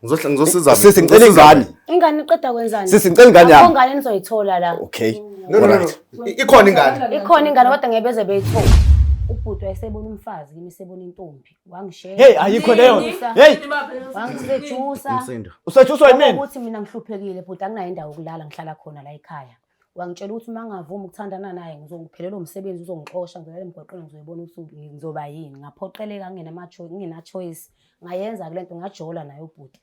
Ngizohla ngizosiza. Sisi ngicela ingane. Ingane iqeda kwenzani? Sisi ngicela ingane yami. Akho ngane nizoyithola la. Okay. No no no. Alright. no. Ikhona ingane. Ikhona ingane kodwa ngeke beze beyithole. Ubhuti wayesebona umfazi kimi sebona intombi. Wangisheya. Hey ayikho leyo. Hey Wangisejusa. Umsindo. usethuswa yimina. Ukuthi mina ngihluphekile bhuti anginayo indawo yokulala ngihlala khona la ekhaya. Wangitshela ukuthi uma ngingavumi ukuthandana naye ngizophelelwa umsebenzi uzongixosha ngizolala emgwaqeni ngizoyibona ukuthi ngizoba yini. Ngaphoqeleka ngingena choice. Ngayenza kule nto ngajola naye ubhuti.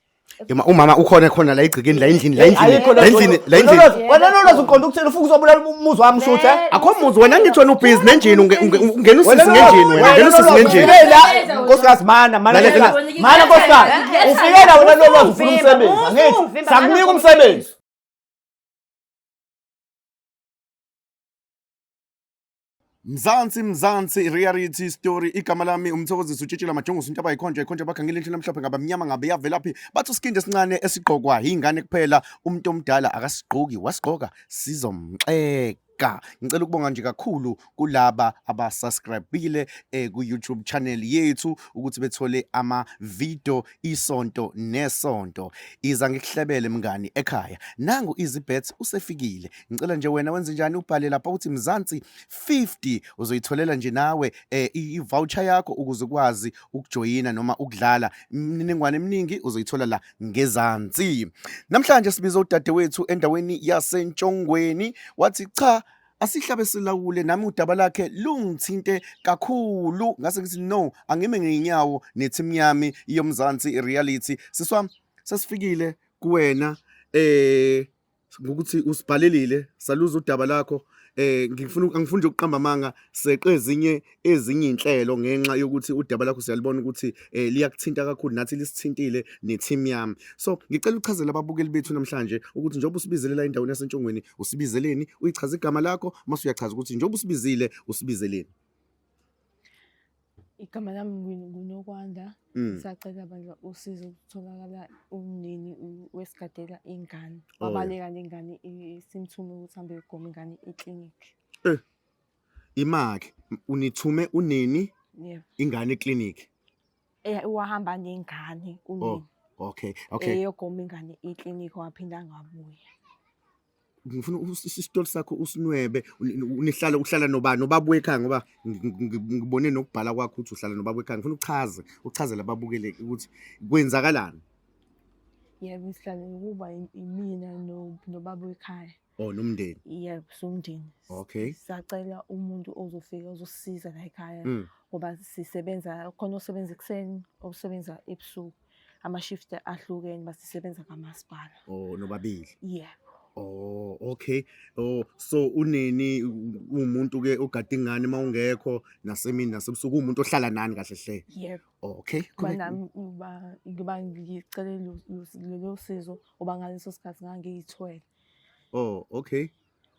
Yema umama ukhona khona la igcikeni la endlini la endlini Ayikho la endlini la endlini. Wena lolwazi uqonda ukuthini ufuna ukuzobulala umuzi wami shuthe? Akho muzi wena ngithi wena ubhizi nenjini ungena usisi ngenjini wena ungena usisi ngenjini. Ufike la nkosikazi mana mana Lalela, nkosikazi. Mana nkosikazi. Ufike la wena lolwazi ufuna umsebenzi. Angithi sakunika umsebenzi. Mzansi Mzansi reality story igama lami umthokozisi utshitshila majongosi into abayikhonjwa ikhonjwa bakhangela inhlo lamhlophe ngaba mnyama ngabe yavelaphi bathi usikindi esincane esigqokwa yingane kuphela umuntu omdala akasigqoki wasigqoka sizomxeka ngicela ukubonga nje kakhulu kulaba abasubscribile ku YouTube channel yethu ukuthi bethole ama video isonto nesonto iza ngikuhlebele mngani ekhaya nangu Easy Bet usefikile ngicela nje wena wenze njani ubhale lapha uthi Mzansi 50 uzoyitholela nje nawe eh, i-voucher yakho ukuze ukwazi ukujoyina noma ukudlala imininingwane eminingi uzoyithola la ngezansi namhlanje sibiza udadewethu endaweni yaseNtshongweni wathi cha asihlabe silawule nami udaba lakhe lungithinte kakhulu ngase ngithi no angime ngeenyawo neteam yami yomzansi reality siswami sesifikile kuwena eh ngokuthi usibhalelile saluza udaba lakho eh ngifuna angifuni nje ukuqamba amanga seqe ezinye ezinye inhlelo ngenxa yokuthi udaba lakho siyalibona ukuthi eh liyakuthinta kakhulu nathi lisithintile neteam yami so ngicela uchazele ababukeli bethu namhlanje ukuthi njengoba usibizele la endaweni yaseNtshongweni usibizeleni uyichaza igama lakho mase uyachaza ukuthi njengoba usibizile usibizeleni Igama lami nguNokwanda. Sacela bandla usizo kutholakala umnini wesigadela ingane. Oh, yeah. Wabaleka nengane simthume ukuthi hambe yogoma ingane eklinikhi. Eh. Imakhe unithume unini Yebo. ingane eklinikhi. Eh wahamba nengane Oh, unini. okay. Eyogoma ingane eklinikhi waphinda angabuya. Ngifuna isitori sakho usinwebe unihlala uhlala nobani nobaba wekhaya ngoba ngibone nokubhala kwakho ukuthi uhlala nobaba wekhaya ngifuna uchaze uchazele ababukele ukuthi kwenzakalani. Yebo, sihlale ukuba imina nobaba wekhaya. Oh nomndeni. Yebo, somndeni. Okay. Sacela umuntu ozofika ozosisiza la ekhaya ngoba sisebenza khona osebenza ekuseni osebenza ebusuku. Ama-shift ahlukene basisebenza kamasipala. Oh nobabili. Yebo. Oh okay. Oh so uneni umuntu ke ogada ingane mawungekho nasemini nasebusuku umuntu ohlala nani kahle hle. Yebo. Okay. Kuba nami uba ngiba ngicele lolo sizo ngoba ngaleso sikhathi ngangiyithwele. Oh okay.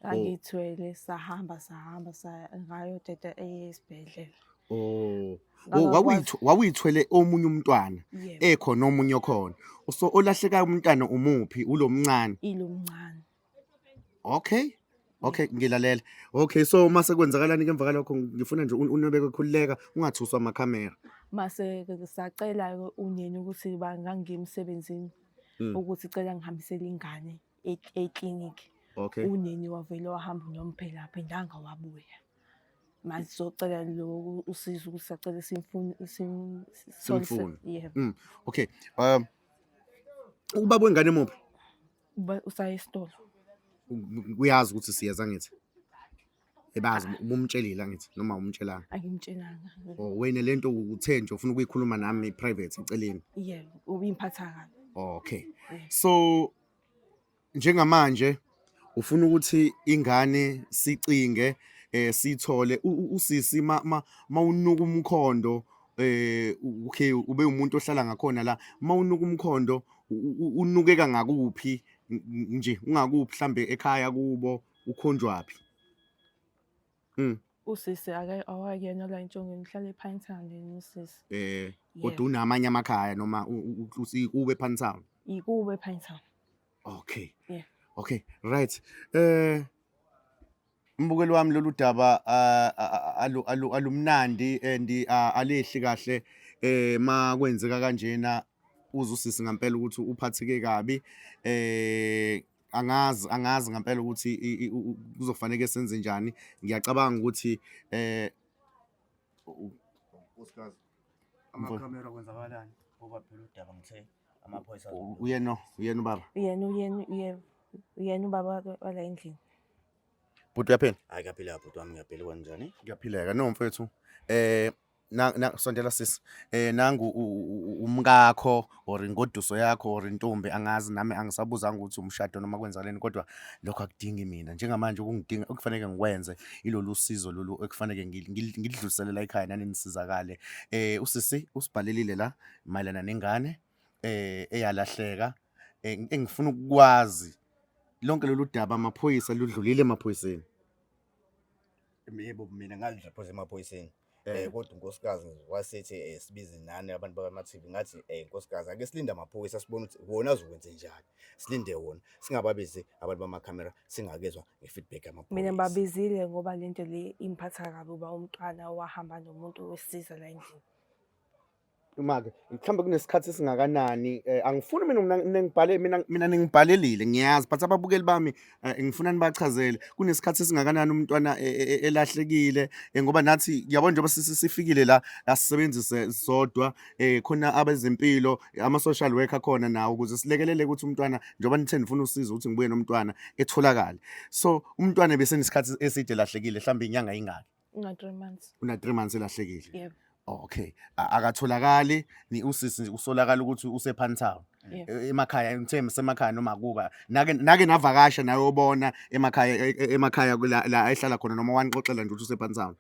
Ngangiyithwele sahamba sahamba saya ngayoteta esibhedlela. Oh. Ngangakwazi. Wawuyithwele omunye umntwana Yebo. ekhona omunye okhona. So olahlekayo umntwana umuphi ulomncane? Ilo mncane. Okay. Okay ngilalela. Okay so mase kwenzakalani ke emva kwalokho ngifuna nje unwebeke khululeka ungathuswa amakhamera. Mase sacela ke uneni ukuthi bangangiye emsebenzini ukuthi cela ngihambisele ingane eklinikhi. Okay. Uneni wavele wahamba unomphela aphindanga wabuya. Manje sizocela lo usizo ukuthi sacela simfune Simfune. Yebo. Okay. Ubaba wengane muphi? Uba usaya esitolo. Uyazi ukuthi siyeza ngithi. Ebazi ubumtshelile angithi noma umtshelanga. Angimtshelanga. Oh wena lento uthe nje ufuna ukuyikhuluma nami private eceleni. Yebo, ubimphatha kabi. Okay. Yeah. So njengamanje ufuna ukuthi ingane sicinge sithole usisi mawunuka umkhondo okay ube umuntu ohlala ngakhona la mawunuka umkhondo unukeka ngakuphi nje ungakuphi mhlambe ekhaya kubo ukhonjwaphi? Usisi ake awakuyena la eNtshongweni uhlala ePinetown yena usisi. Kodwa unamanye amakhaya noma ube ePinetown? Ikube ePinetown. Okay. Yeah. Okay, right. Mbukeli wami lolu daba alumnandi and alehli kahle ma kwenzeka kanjena. Ngiyakuzwa usisi ngampela ukuthi uphatheke kabi. Angazi angazi ngampela ukuthi kuzofanele senze njani. Ngiyacabanga ukuthi Nkosikazi, amakhamera kwenzakalani? Ngoba phela udaba ngithe amaphoyisa uyena uyena ubaba. Uyena uyena uyena uyena ubaba wala endlini. Bhuti uyaphila? Hayi kuyaphila bhuti wami, ngiyaphila kanjani? Kuyaphileka no mfethu. Na, na sondela sisi. Nangu umkakho or ingoduso yakho or intombi angazi nami angisabuzanga ukuthi umshado noma kwenzakaleni kodwa lokho akudingi mina. Njengamanje okungidinga okufanele ngikwenze ilolu sizo lolu ekufanele ngilidlulisele la ekhaya nani nisizakale. Usisi usibhalelile la mayelana nengane eyalahleka engifuna ukukwazi lonke lolu daba amaphoyisa ludlulile emaphoyiseni. Yebo mina ngalidla emaphoyiseni. Kodwa unkosikazi wasethi sibize nani abantu bakama-TV ngathi nkosikazi ake silinde amaphoyisa sibone ukuthi wona azokwenze njani. Silinde wona singababizi abantu bamakhamera singakezwa nge-feedback yamaphoyisa. Mina ngibabizile ngoba lento le imphatha kabi uba umntwana wahamba nomuntu wesilisa la endlini. Uma-ke mhlawumbe kunesikhathi esingakanani angifuni mina ningibhale mina ningibhalelile ngiyazi but ababukeli bami ngifuna nibachazele kunesikhathi esingakanani umntwana elahlekile ngoba nathi yabona njengoba sifikile la asisebenzise sodwa khona abezempilo ama-social worker khona nawo ukuze silekelele ukuthi umntwana njengoba nithe nifuna usizo ukuthi ngibuye nomntwana etholakale. So umntwana besenesikhathi eside elahlekile mhlawumbe inyanga ingaki? Una 3 months. Una 3 months elahlekile. Yebo. Oh, okay. Akatholakali ni usisi usolakala ukuthi usePantown. Yebo. Emakhaya ngithe emakhaya noma kuba nake navakasha nayobona emakhaya emakhaya la ehlala khona noma wanixoxela nje ukuthi usePantown.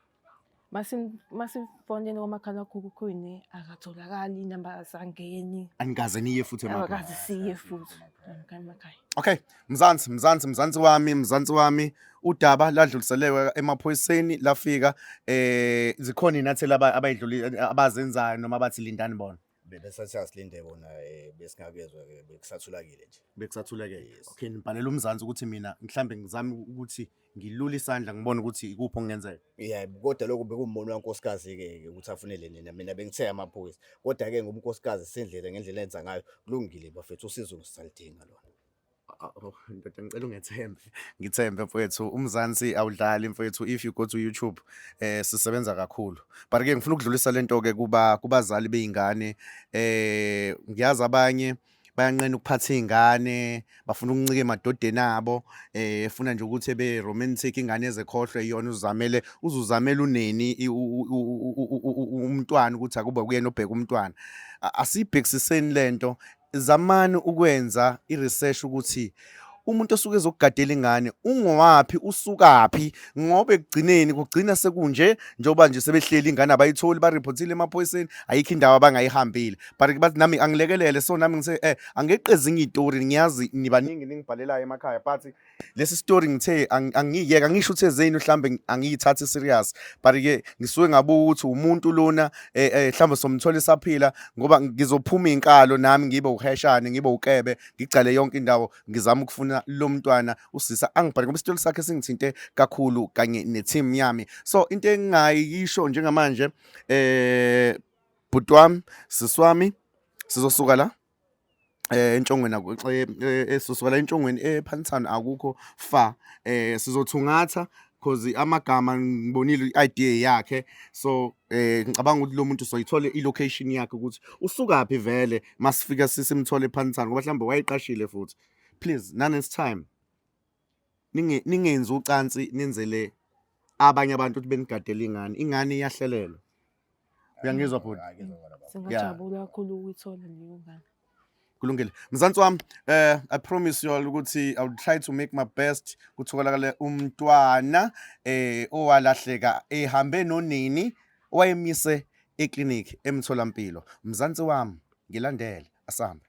Masifonele komakhalekhukhwini akatholakali, inamba azangeni. Anikaze niye futhi emakhaya. Akakaze siye futhi emakhaya. Okay, Mzansi, Mzansi, Mzansi wami, Mzansi wami. Udaba ladluliselewe emaphoyiseni lafika zikhona inathela abayidluli abazenzayo noma abathi lindani bona. Bebesathi asilinde bona besingakezwa ke bekusathulakile nje. Bekusathulekile. Yes. Okay, nibhalela uMzansi ukuthi mina mhlambe ngizame ukuthi ngilule isandla ngibone ukuthi ikuphi okungenzeka. Yeah, kodwa lokho bekumbono wankosikazi ke ukuthi afunele nina, mina bengithe amaphoyisa. Kodwa ke ngoba unkosikazi sendlela ngendlela enza ngayo kulungile bafethu usizo sisalidinga lona. Oh, ndoda ngicela ungethembe. Ngithembe mfowethu, uMzansi awudlali mfowethu. If you go to YouTube sisebenza kakhulu. But ke ngifuna ukudlulisa lento ke kuba kubazali beingane. Ngiyazi abanye bayanqena ukuphatha izingane, bafuna ukuncika emadodeni abo, efuna nje ukuthi ebe romantic ingane ezekhohlwe iyona uzamele uzuzamela uneni umntwana ukuthi akube kuyena obheka umntwana. Asibhekisiseni lento, zamani ukwenza i-research ukuthi umuntu osuke ezokugadela ingane ungowaphi, usukaphi, ngoba ekugcineni kugcina sekunje njengoba nje sebehleli ingane abayitholi, bariphothile emaphoyiseni, ayikho indawo abangayihambile. But bathi nami angilekelele, so nami ngithe angeqe ezinye iy'tori, ngiyazi nibaningi ningibhalelayo emakhaya, but lesi story ngithe angiyeke, angisho ukuthi ezenu mhlambe angiyithathi serious, but ke ngisuke ngabuka ukuthi umuntu lona mhlambe somthola esaphila, ngoba ngizophuma inkalo nami ngibe uheshane, ngibe ukebe, ngigcale yonke indawo ngizama ukufuna lo mntwana usisa angibhale ngoba isitori sakhe singithinte kakhulu kanye ne-team yami. So into engingayisho njengamanje bhuti wami, sisi wami, sizosuka la entshongweni sizosuka la entshongweni ePantown akukho far, sizothungatha cause amagama ngibonile i-idea yakhe, so ngicabanga ukuthi lo muntu soyithole i-location yakhe ukuthi usukaphi vele masifika simthole ePantown, ngoba mhlawumbe wayiqashile futhi. Please next time ningenzi ucansi nenzele abanye abantu ukuthi benigadele ingane, ingane iyahlelelwa. Uyangizwa bhuti? Singajabula kakhulu ukuyithola leyo ngane. Kulungile. Mzansi wami, I promise you all ukuthi I will try to make my best kutholakale umntwana owalahleka ehambe nonini owayemise eclinic emtholampilo. Mzansi wami, ngilandele, asambe.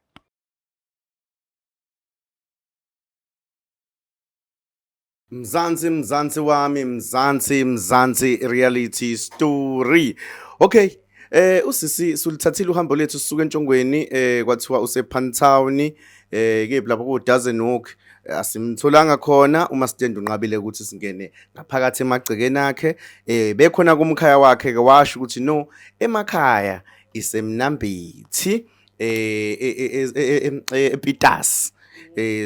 Mzansi, Mzansi wami, Mzansi, Mzansi reality story. Okay, usisi sulithathile uhambo lethu sisuka entshongweni, kwathiwa usePantown, kephi lapho ku Dozen Walk, asimtholanga khona uMasitende unqabile ukuthi singene ngaphakathi emagcekeni akhe, bekhona kumkhaya wakhe ke washo ukuthi no, emakhaya isemnambithi. ePitas.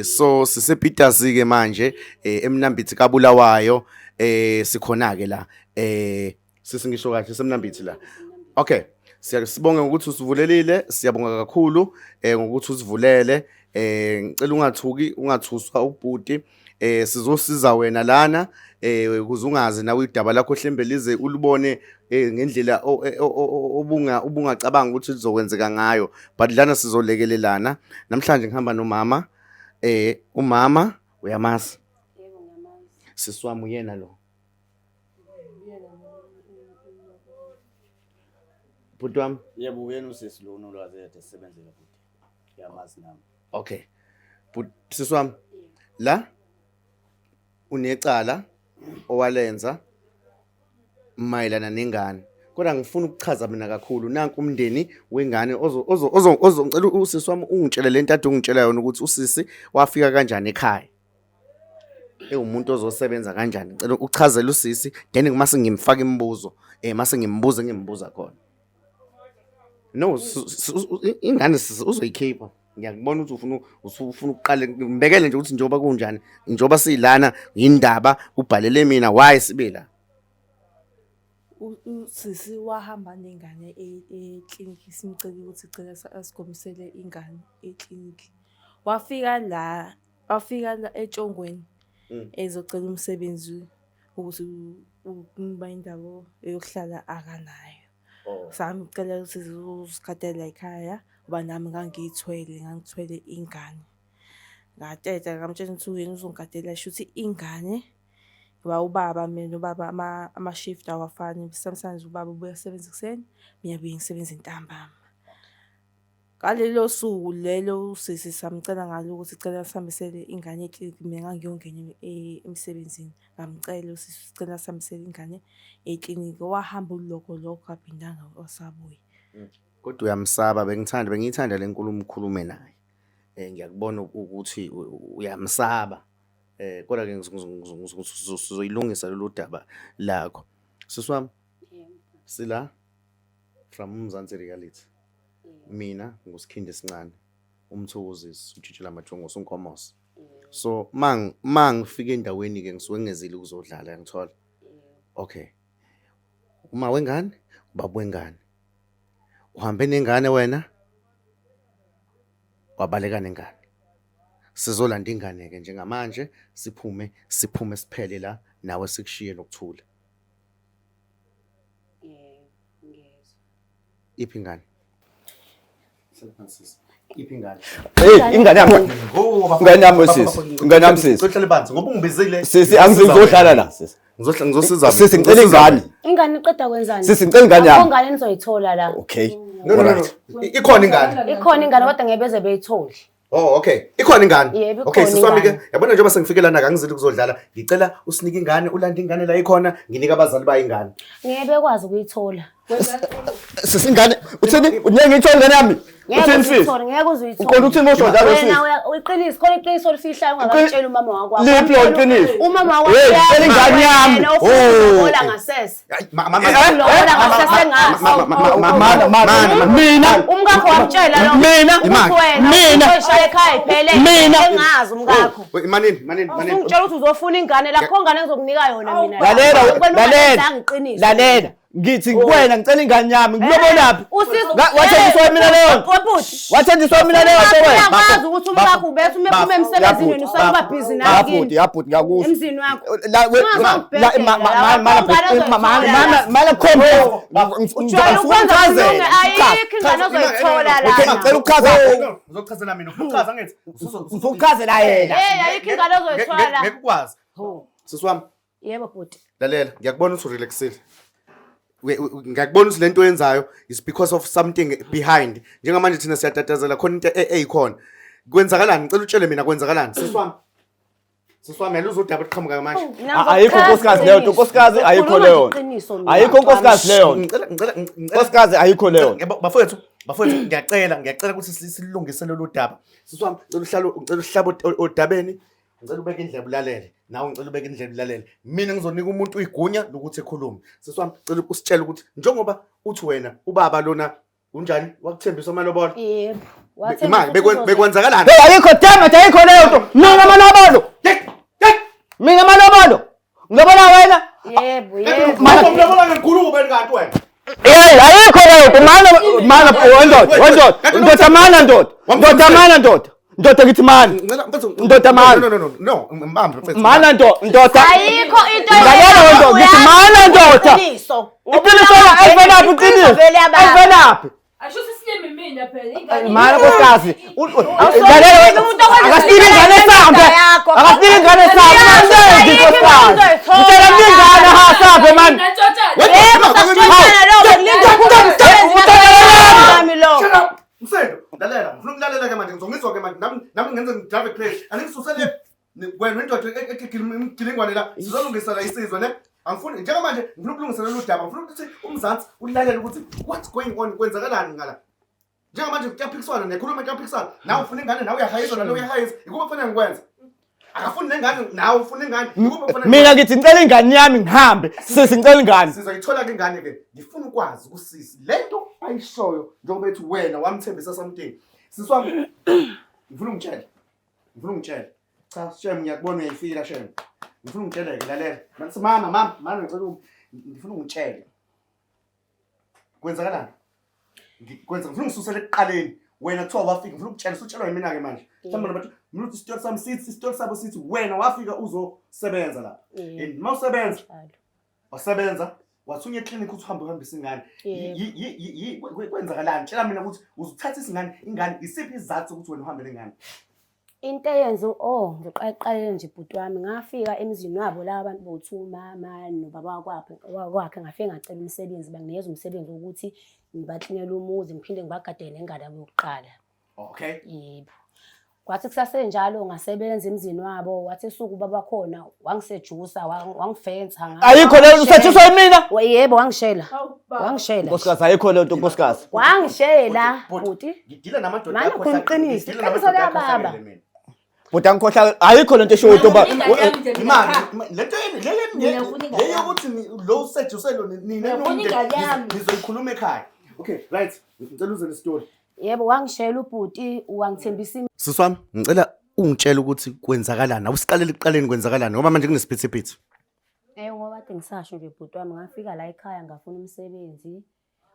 So sisePitas ke manje eMnambithi kaBulawayo, sikhona ke la. Sisingisho kahle, semnambithi la. Okay. Siyasibonga ngokuthi usivulelile, siyabonga kakhulu ngokuthi usivulele. Ngicela ungathuki, ungathuswa ubhuti. Sizosiza wena lana ukuze ungazi nawe idaba lakho hlembe lize ulibone ngendlela obunga ubungacabanga ukuthi lizokwenzeka ngayo, but lana sizolekelelana. Namhlanje ngihamba nomama, umama uyamazi? Yebo, ngiyamazi. Sisi wami, uyena lo. Bhuti wami. Yebo, uyena usisi lo uNolwazi ekade esebenzela, bhuti. Ngiyamazi nami. Okay. But sisi wami, la unecala owalenza mayelana nengane. Kodwa ngifuna ukuchaza mina kakhulu, nanku umndeni wengane ozo ozo ozo ozo ngicela usisi wami ungitshele lento ade ungitshela yona, ukuthi usisi wafika kanjani ekhaya. Ewumuntu ozosebenza kanjani? Ngicela uchazele usisi, then mase ngimfaka imibuzo, mase ngimbuza engimbuza khona. No, ingane sisi uzoyikhipha. Ngiyakubona ukuthi usufuna ukuqale ngibekele nje ukuthi njengoba kunjani, njengoba silana indaba ubhalele mina, why sibe la? Usisi wahamba nengane eklinikhi, simcela ukuthi cela asigomisele ingane eklinikhi. Wafika la eTshongweni ezocela umsebenzi, ukuthi ukuba indawo yokuhlala akanayo. Samcela ukuthi uzigadela ekhaya ngoba nami ngangithwele ingane. Ngateta, ngamtshela ukuthi uyena uzongigadela, shuthi ingane, ngoba ubaba, mina nobaba ama-shift awafani. Sometimes ubaba ubuya asebenze ekuseni, mina ngibuye ngisebenze ntambama. Ngalelo suku lelo usisi samcela ngalo ukuthi cela sihambisele ingane eklinikhi, mina ngangiyongena emsebenzini. Ngamcela usisi, sicela sihambisele ingane eklinikhi. Wahamba uloko lokho, akaphindanga wasabuya. Kodwa uyamsaba, bengithanda le nkulumo ukhulume naye. Ngiyakubona ukuthi uyamsaba. Kodwa ke sizoyilungisa lolu daba lakho. Sisi wami, sila from uMzansi Reality. Mina nguSikhindi esincane, uMthokozisi, utshitshela amajongosi, uNkomose. So mangifika endaweni ke ngisuke ngezile ukuzodlala, ngithola. Okay. Uma wengane, ubaba wengane. Uhambe nengane wena, wabaleka nengane. Sizolanda ingane ke njengamanje, siphume siphele la, nawe sikushiye nokuthula. Yebo, ngiyezwa. Iphi ingane? Iphi ingane? Hey, ingane yami. Ingane yami, sisi. Ingane yami, sisi. Uhlale phansi ngoba ungibizile. Sisi, angizodlala la, sisi. Ngizosiza. Sisi, ngicela ingane. Ingane iqeda kwenzani? Sisi, ngicela ingane yami. Akho ngane enizoyithola la. Okay. No. Ikhona ingane. Ikhona ingane, kodwa ngeke beze beyithole. Oh, okay. Ikhona ingane. Yebo, Okay, ikhona sisi wami ke, ingane. yabona njengoba sengifike lana, angizile ukuzodlala. Ngicela usinike ingane, ulande ingane la ikhona, nginike abazali bayo ingane. Ngeke bekwazi ukuyithola. Sisi, ingane, uthini? Ngeke ngiyithole ingane yami. Ngeke Uthini, sisi? uzuyithole, ngeke uzuyithole. Uqonda ukuthini mosho njalo, sisi? Wena uyiqiniso, khona iqiniso olifihlayo ungakatsheli umama wakho. Liphi lo qiniso? Umama wakho. Hey, ngicela ingane yami. Wena Oh. ufuna ukulobola ngasese. Hayi, ma ma ma. Ulobola ngasese ngaso. Mana, mana, mina. Umkakho wamtshela lo. Mina. Ukuthi wena Mina. uzoyishaya ekhaya iphele. Mina. Engazi umkakho. Manini, manini, manini. Usungitshela ukuthi uzofuna ingane la, kho ngane ngizokunika yona mina. Lalela, Wena lalela. ungenzanga iqiniso. Lalela. Ngithi kuwena ngicela ingane yami. Ngilobolaphi? Usizo. Wathenjiswa mina leyo nto. Bhuti. Wathenjiswa mina leyo nto wena. Uyakwazi ukuthi umkakho ubethe uma ephuma emsebenzini, wena usale uba busy nawe Yabhuti, kini. yabhuti, ngiyakuzwa. Emzini wakho. La we la ma ma ma ma ma ma ma khomba. Ujwayele ukwenza kulunge, ayikho ingane ozoyithola Okay, lana. ngicela ukuchaza. Uzochazela mina, ufuna ukuchaza ngithi? Uzokuchazela yena. Hey, ayikho ingane ozoyithola la. Ngeke ukwazi. Sisi wami, Yebo bhuti. Lalela, ngiyakubona ukuthi urelaxile. Ngiyakubona ukuthi lento oyenzayo is because of something behind. Njengamanje thina siyatatazela, khona into eyikhona. Kwenzakalani? Ngicela utshele mina kwenzakalani. Sisi wami. Sisi wami, yena uzodaba eliqhamukayo manje. Ayikho, nkosikazi, leyo nto, nkosikazi, ayikho leyo nto. Ayikho, nkosikazi, leyo nto. Ngicela Nkosikazi, ayikho leyo nto. Yabo, bafowethu, ngiyacela ukuthi silungise lolu daba. Sisi wami, ngicela uhlale odabeni. Ngicela ubeke indlebe ulalele. Nawe ngicela ubeke indlebe ulalele. Mina ngizonika umuntu igunya lokuthi ekhulume. Sisi wami, ngicela usitshele ukuthi njengoba uthi wena ubaba lona Unjani? Wakuthembisa amalobolo? Yebo. Imali bekwenzakalani? Hey, ayikho damn it, ayikho leyo nto. Mina amalobolo. Mina amalobolo. Ngilobola wena. Yebo, yebo. Mana umlobola ngenkulumo kanti wena. Hey, ayikho leyo nto. Mana mana wendoda, wendoda. Ndoda mana ndoda. Ndoda mana ndoda. Ndoda ngithi mana. Ndoda mana. No no no no, mbambe mfethu. Mana ndoda, ndoda. Ayikho into Lalela wendoda, ngithi mana ndoda. Iqiniso. Iqiniso elivelaphi iqiniso? Elivelaphi? Asho sisilimi mina phela ingane. Mana nkosikazi. Lalela akasinike ingane sambe. Akasinike ingane sambe. Manenzi nkosikazi. Ngitshela ingane ha sambe man. Yebo, sasitshontsana lo, bekulinda umsebenzi lo. Shut up. Msendo, lalela, ngifuna ukulalela ke manje, ngizongizwa ke manje, nami nami ngenze ngidrave crazy. Angisusele wena indoda egilingwane la, sizolungisa la isizwe ne. Angifuni njengamanje ngifuna ukulungisa lolu daba, ngifuna ukuthi uMzansi ulalele ukuthi what's going on, kwenzakalani ngala. Njengamanje kuyaphikiswana nekhuluma kuyaphikiswana. Nawe ufuna ingane, nawe uyahayizwa, nawe uyahayiza. Ikuphi kufanele ngikwenze? Akafuni nengane, nawe ufuna ingane. Ikuphi kufanele Mina ngithi ngicela ingane yami ngihambe. Sisi ngicela ingane. Sizoyithola ke ingane ke. Ngifuna ukwazi kusisi lento ayishoyo njengoba ethi wena wamthembisa something. Sisi wami ngifuna ungitshele. Ngifuna ungitshele. Cha shem ngiyakubona uyayifila shem. Ngifuna ungitshele ke lalela. Manje mama mama mama ngicela ngifuna ungitshele. Kwenzakalani? Ngikwenza ngifuna ungisusele ekuqaleni. Wena kuthiwa wafika ngifuna ukutshela usutshelwa yimina ke manje. Mhlawumbe bathi mina uthi isitori sami sithi isitori sabo sithi wena wafika uzosebenza lapha. And mawusebenza wasebenza wathunywa eklinikhi ukuthi uhambe uhambise ingane. Kwenzakalani? Tshela mina ukuthi uzuthatha isingane ingane isiphi isizathu sokuthi wena uhambe nengane? Into eyenza oh ngiqaqalele nje bhuti wami ngafika emzini wabo laba bantu bothu umama nobaba wakwakhe wakwakhe ngafike ngacela umsebenzi banginikeza umsebenzi wokuthi ngibaklinele umuzi ngiphinde ngibagadele nengane yabo yokuqala. Okay. Yebo. Kwathi kusasenjalo ngasebenza emzini wabo wathi esuku ubaba khona wangisejusa wangifensa Ayikho leyo usetshiswa yimina. Yebo wangishela. Wangishela. Nkosikazi ayikho leyo nto nkosikazi. Wangishela bhuti. Ngidila namadoda Mana akho khona iqiniso. ngidila Iqiniso namadoda akho liyababa. ahlakele mina. Bhuti angikhohlakele ayikho lento eshoyo ntomba. Imali lento yeni le Mina ngifuna ingane le yokuthi lo usejuselo nina Ngifuna ingane yami. nizoyikhuluma ekhaya. Okay, right. Ngicela uze nestory. Yebo wangishela ubhuti wangithembisa Sisi wami, ngicela ungitshele ukuthi kwenzakalani. Awusiqalele ekuqaleni kwenzakalani ngoba manje kunesiphithiphithi. Ngoba kade ngisasho nje bhuti wami ngafika la ekhaya ngafuna umsebenzi.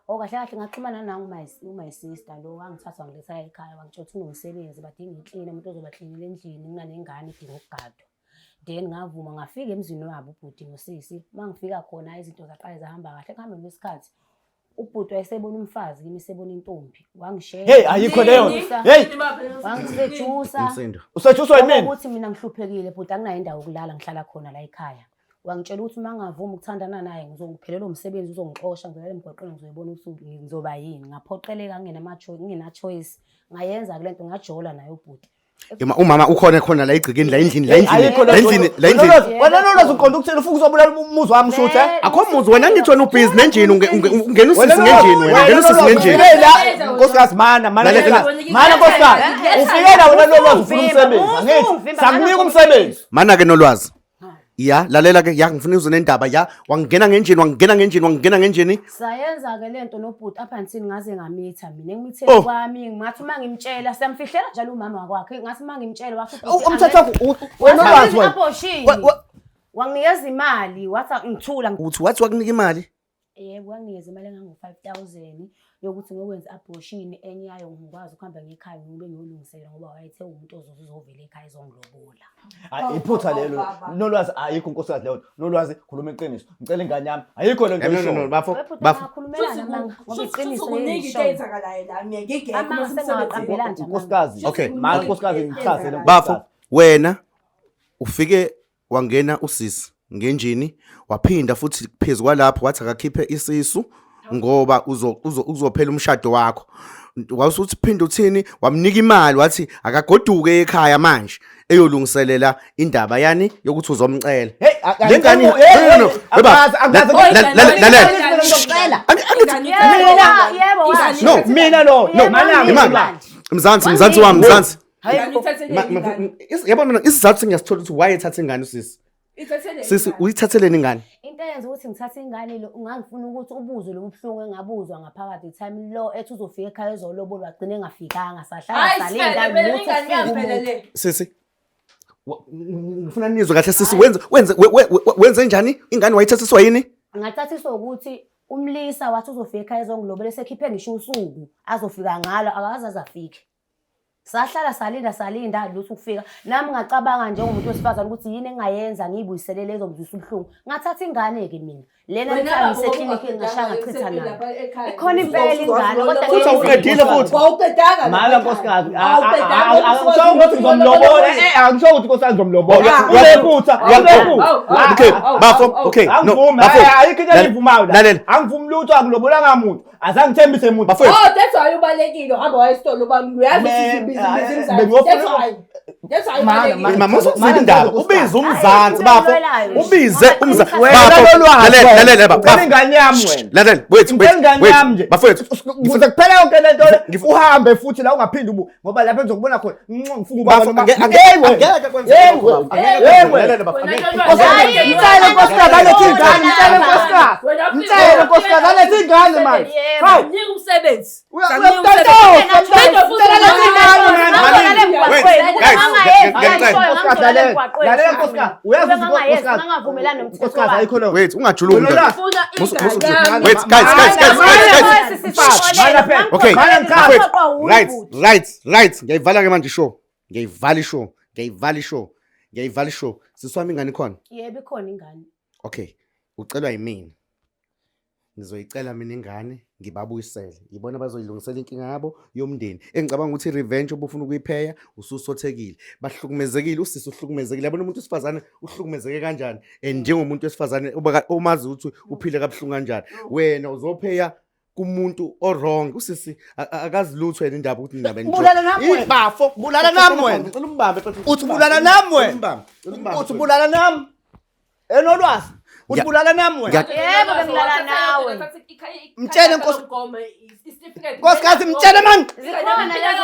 Oh kahle kahle ngaxhumana nangu my sister lo wangithatha wangiletha ekhaya wangitshela ukuthi unomsebenzi badinga iklina umuntu ozobaklinela endlini kunanengane idinga ukugadwa. Then ngavuma ngafika emzini wabo ubhuti nosisi. Uma ngifika khona izinto zaqale zahamba kahle ekuhambeni kwesikhathi. Ubhuti wayesebona umfazi kimi sebona intombi wangishela. Hey ayikho leyo. Hey Wangisejusa. Umsindo. usetshiswa yimina. Ukuthi mina ngihluphekile bhuti anginayo indawo yokulala ngihlala khona la ekhaya. Wangitshela ukuthi uma ngavuma ukuthandana naye ngizophelelwa umsebenzi uzongixosha ngizolala emgwaqeni ngizoyibona ukuthi ngizoba yini. Ngaphoqeleka ngingena choice. Ngayenza kule nto ngajola naye ubhuti. Ima umama ukhona khona la igcikeni la endlini la endlini Ayikho la endlini la endlini. Wena nolwazi uqonda ukuthini ufuna ukuzobulala umuzi wami shuthe. Akho muzi wena ngithi wena ubhizi nenjini ungena usisi ngenjini wena ungena usisi ngenjini. La nkosikazi mana mana nkosikazi. Mana nkosikazi. Ufike la wena nolwazi ufuna umsebenzi. Angithi sakunika umsebenzi. Mana ke nolwazi. Ya lalela ke ya ngifuna uze nendaba ya wangena ngenjini wangena ngenjini wangena ngenjini. Sayenza ke lento nobhuti up until ngaze ngamitha mina engimitheni Oh. kwami ngathi uma ngimtshela siyamfihlela njalo umama wakwakhe ngathi uma ngimtshela wathi ubhuti Umthetho wakho wena nolwazi wena. Wanginikeza imali wathi ngithula. Uthi wathi wakunika imali? Yebo wanginikeza imali engango-5000 yokuthi ngiyokwenza abortion enye yayo ngikwazi ukuhamba ngekhaya ngibe ngiyolungisela ngoba wayethe umuntu ozovela ekhaya ezongilobola. Hayi iphutha lelo. Nolwazi ayikho nkosikazi leyo. Nolwazi khuluma iqiniso. Ngicela ingane yami. Ayikho lento No no no oyishoyo. bafo Webhuti bafo. angakhulumelana amanga ngoba iqiniso Kuningi into leyishoyo. eyenzakalayo la mina ngingekho Amanga uma sengawaqambela nje amanga. Nkosikazi. Okay. Mana nkosikazi ngichazele Bafo wena ufike wangena usisi ngenjini waphinda futhi phezu kwalapho wathi akakhiphe isisu ngoba uzophela umshado wakho. Wawusuthi phinda uthini wamnika imali wathi akagoduke ekhaya manje eyolungiselela indaba yani yokuthi uzomcela. Hey Lengane no no no baba lalela. Yebo washo. No mina lo no mana imali Mzansi Mzansi wami Mzansi. Hayi Yabona mina isizathu sengiyasithola ukuthi why ethatha ingane usisi. Sisi uyithatheleni ingane? Into Into eyenza ukuthi ngithathe ingane lo ngangifuna ukuthi ubuzwe lobu buhlungu engabuzwa ngaphakathi time lo ethi uzofika ekhaya ezolobolwa agcine engafikanga sahlala Hayi salinda sifele phela lutho ingane kufika yami phela umuntu. le. Sisi, ngifuna nizwe kahle sisi, wenze wenze wenze njani? Ingane wayithathiswa yini? Ngathathiswa ukuthi umlisa wathi uzofika ekhaya ezongilobola esekhiphe ngisho usuku azofika ngalo akaze aze afike. Sahlala salinda salinda lutho ukufika. Nami ngacabanga njengomuntu wesifazane ukuthi yini engingayenza ngiyibuyisele lezo mzwisa ubuhlungu. Ngathatha ingane-ke mina. Lena Wena ngithiwa baba ngiseklinikhi ngashaya ungaqedanga ngachitha emsebenzini nayo. lapha ekhaya. Ikhona impela ingane kodwa Futhi ngeke awuqedile futhi. Wawuqedanga lapha Mala ekhaya. nkosikazi, Awuqedanga angisho ukuthi ngizomlobola, angisho ukuthi nkosikazi ngizomlobola. Unephutha, unephutha. Okay, bafo, okay, no, Angivumi, bafo. ayikho into engiyivumayo la. Lalela. Angivumi lutho, angilobolanga muntu. Azange ngithembise muntu. Bafowethu. Oh, that's why ubalekile uhamba waya esitolo ubaba uyazi ukuthi ubhizi busy mzansi. Bengiyofuna- That's why. That's why Mana, ubalekile. mana. Mama usukuziba Mana, indaba. nkosikazi. Ubize umzansi bafo. Hayi, Ubize umzansi. Wena Bafo, nolwazi lalela, wena. lalela baba. Ucela ingane yami wena. Lalela, wait, Ngicela wait. ingane Wait. yami nje. Bafowethu, Kuze kuphele yonke le nto le, Ngif- uhambe futhi la ungaphindi ubu ngoba lapho engizokubona khona ngifuna Bafo, ubaba noma- angeke Hey, wena. angeke kwenzeke Hey, lokho, wena. bafo. Angeke Hey, kwenzeke. wena. Lalela, bafo. Wena Angeke. nolwazi. Hayi, Mtshele nkosikazi alethe ingane, mtshele nkosikazi. Wena ufike- Mtshele nkosikazi alethe ingane manje. Yebo. Hawu. Mnike umsebenzi. Uya- uyamtantasa, mtshele alethe ingane manje. Wait, guys, ngiyacela. Lalela nkosikazi, uyazi ukuthi nkosikazi- Ngangavumelani nomthetho Nkosikazi ayikho leyo. Wait, ungajuluki Wena ndoda. la. Funa Musu- ingane yami. Wait, guys, guys, guys, guys, guys. Mana phela. Okay. Mana ngichaze. Bafowethu, right, right, right. Ngiyayivala ke manje ishow. Ngiyayivala ishow. Ngiyayivala ishow. Ngiyayivala ishow. Sisi wami ingane ikhona? Yebo ikhona ingane. Okay. Ucelwa yimina. Ngizoyicela mina ingane ngibabuyisele. Yibona bazoyilungisela inkinga yabo yomndeni. Engicabanga ukuthi revenge obufuna ukuyipheya ususothekile. Bahlukumezekile, usisi uhlukumezekile. Yabona umuntu wesifazane uhlukumezeke kanjani? And njengomuntu wesifazane omazi ukuthi uphile kabuhlungu kanjani. Wena uzopheya kumuntu o-wrong. Usisi akazi lutho yena indaba ukuthi nindaba enjani. Bulala nami wena. Bafo, Bulala nami wena. Ngicela umbambe. Uthi bulala nami wena. Umbambe. Umbambe. Uthi bulala nami. Enolwazi. Uthi Ngiya- bulala nami wena. Yebo, bengilala nawe. Mtshele Nkosikazi mtshele mani. Zikhona lezo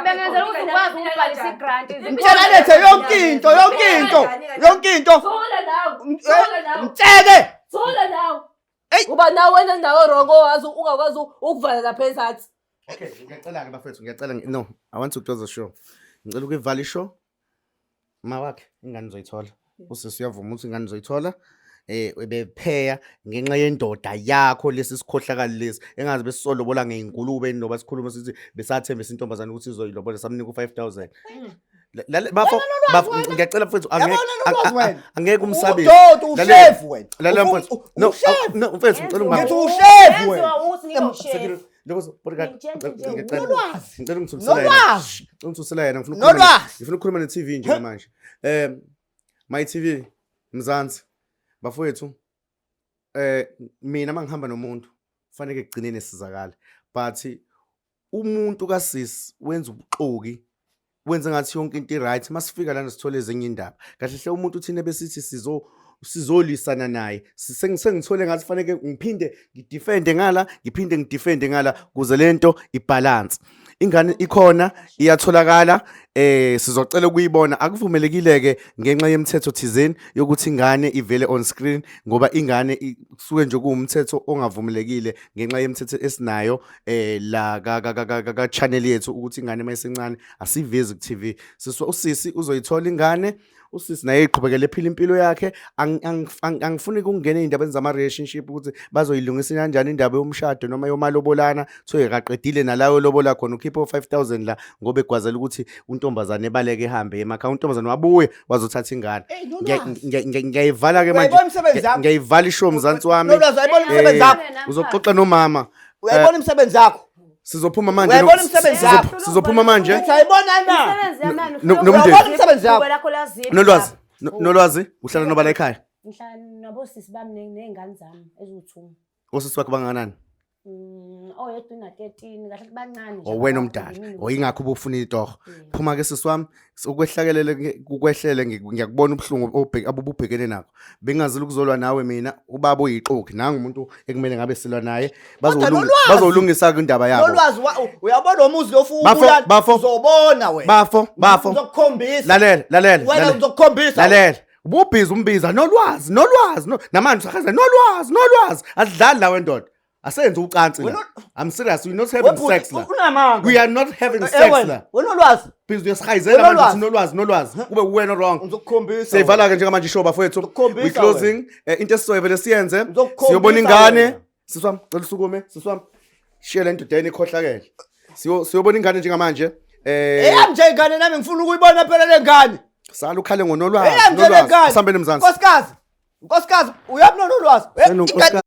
bengenzela ukuthi ukwazi ukubhalisa i-grant. Mtshele alethe yonke into, yonke into, yonke into. Thula nawe. Thula nawe. Mtshele. Thula nawe. Eyi. Uba nawe wena nawe wrong owazi ungakwazi ukuvala lapha ezansi. Okay, ngiyacela-ke bafethu, ngiyacela. No, I want to close the show. Ngicela ukuyivala ishow. Ma wakhe, ingane uzoyithola. Usisi uyavuma ukuthi ingane uzoyithola. Ebepheya ngenxa yendoda yakho lesi sikhohlakali lesi engazi besisolobola ngey'ngulube noba sikhuluma sithi besathembisa intombazane ukuthi izoyilobola samnika u-5000. Bafo, bafo, ngiyacela mfethu angeke Yabona nolwazi wena. angeke umsabise. Udoti Lalela. ushevu wena. Lalela mfethu. No, Ushevu. no mfethu ngicela ungibambe. Ngithi ushevu wena. Yenziwa ukuthi ngibe ushefu. Njengoba bodyguard, Ngitshela nje, ngiyacela. Nolwazi. Ngicela ungithulisele yena. Nolwazi. Ngicela ungithulisele yena ngifuna Nolwazi. ngifuna ukukhuluma ne-TV njengamanje. My TV Mzansi. Bafowethu mina mangihamba nomuntu kufanele kugcineni sizakala. But umuntu kasisi wenza ubuxoki wenza ngathi yonke into i-right masifika lana sithole ezinye indaba. Kahle hle umuntu thina besithi sizolwisana naye sengithole ngathi faneke ngiphinde ngidefende ngala ngiphinde ngidefende ngala kuze lento ibalance. Ingane ikhona iyatholakala sizocela ukuyibona akuvumelekile ke ngenxa yemithetho thizeni yokuthi ingane ivele on screen ngoba ingane kusuke nje kuwumthetho ongavumelekile ngenxa yemithetho esinayo la ka channel yethu ukuthi ingane mayisencane asivezi ku TV. Siswa usisi uzoyithola ingane usisi naye iqhubekele ephila impilo yakhe. Angifuni ukungena ey'ndabeni zama-relationship ukuthi bazoyilungisa kanjani indaba yomshado noma yomalobolana. Kuthiwe kaqedile nalayo lobola khona ukhiphe o-5000 la ngoba egwazela ukuthi untombazane ebaleke ehambe emakhaya. Untombazane wabuye wazothatha ingane. Ngiyayivala-ke manje. Uyayibona imisebenzi yakho? Ngiyayivala ishow Mzansi wami. Nolwazi, uyayibona imisebenzi yakho? Uzoxoxa nomama. Uyayibona imisebenzi yakho? Sizophuma manje. Uyayibona imisebenzi yakho? Sizophuma manje. Uthi ayibona na? Imisebenzi yamani, Nomndeni. Uyayibona imisebenzi yakho? lakho laziphi Nolwazi, lapho? Nolwazi, uhlala nobala ekhaya? Ngihlala nabosisi bami ney'ngane zami eziwu-2. Osisi bakho bangakanani? Oyedwa una-13, kahle bancane nje. O wena omdala. O ingakho ubufuna itoho. Phuma ke sisi wami, ukwehlakelele ukwehlele ngiyakubona ubuhlungu abubhekene nakho. Bengingazile ukuzolwa nawe mina, ubaba uyixoki, nangu umuntu ekumele ngabe silwa naye. Bazolungisa ke indaba yabo. Nolwazi, uyabona lo muzi lo ofuna Bafo, ukubulala, bafo. uzobona wena. Bafo, bafo. Ngizokukhombisa. Lalela, lalela. Wena lalela. ngizokukhombisa. Lalela. Ububhizi umbiza nolwazi nolwazi no namanje usahaza nolwazi nolwazi asidlali la wendoda. Asenze ucansi la. I'm serious we're not having sex la. Unamanga. We are not having Eh, sex wena, la. Wena ulwazi. Busy uyasihayizela manje Nolwazi. uthi nolwazi nolwazi kube uwena wrong. Ngizokukhombisa. Siyayivala ke njengamanje ishow bafowethu. Ngizokukhombisa We closing. Into esizoyivele siyenze. Ngizokukhombisa Siyobona ingane. wena. Sisi wami cela usukume sisi wami. Shiye le nto deni ikhohlakele. Siyobona ingane njengamanje. Eyami nje ingane nami ngifuna ukuyibona phela le ngane. Sala ukhale ngonolwazi. Eyami nje le nolwazi. ngane. Sambeni Mzansi. Nkosikazi. Nkosikazi uyabona nolwazi. Senonkosikazi.